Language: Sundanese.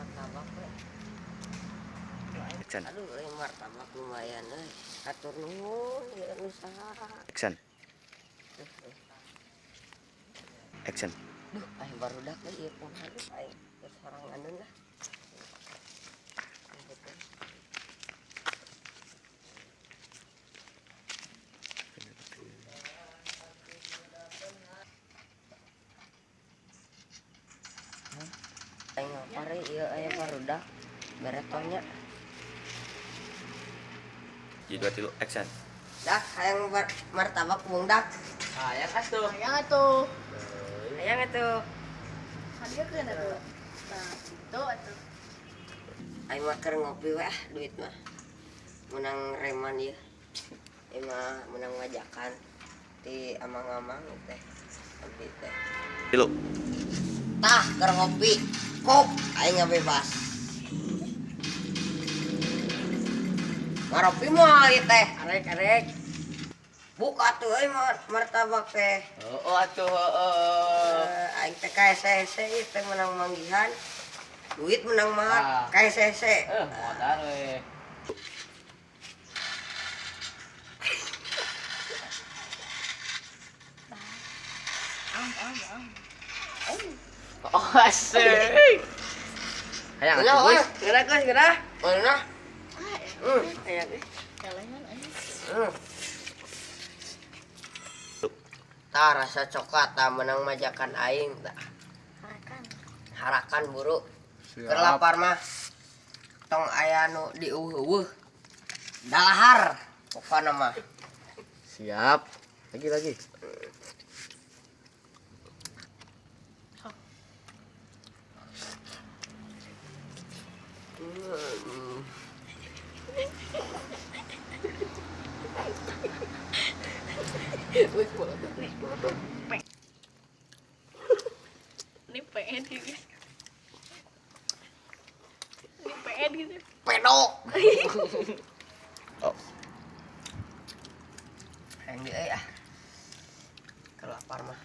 Martabak we. Action. Aduh, euy martabak lumayan euy. Hatur nuhun ieu nu saha. Action. Action. Duh, aing barudak euy ieu kumaha duh aing geus soranganeun lah. Aing ngapar ieu aya barudak beretonya. 2 3 action. Dak hayang martabak bung dak. Hayang atuh. Hayang atuh. Hayang atuh. Hadiekeun atuh. Tah, kitu atuh. Aing mah keur ngopi we ah duit mah. Menang reman ieu. Ieu mah menang majakan ti amang-amang teh. Abdi teh. Tilu. Tah keur ngopi. Kop aing bebas. Ngaropi mah ieu teh. Arek-arek. Buka tuh euy martabak teh. Heeh atuh heeh. Aing teh kaese-ese ieu teh menang manggihan. Duit menang mah kaese-ese. Modal we. Oh, asik. Hayang atuh, Gus. Geura, Gus, geura. Mana? Hayang. Kalengan anjing. Tah rasa coklat tah menang majakan aing tah. Harakan. Harakan buru. Keur lapar mah tong aya nu dieuweuh-euweuh. Dalahar pokona mah. Siap. Lagi. Ini pengen gitu. Ini pengen gitu. Pedo. Oh. Hayang deui euy ah. Keur lapar mah.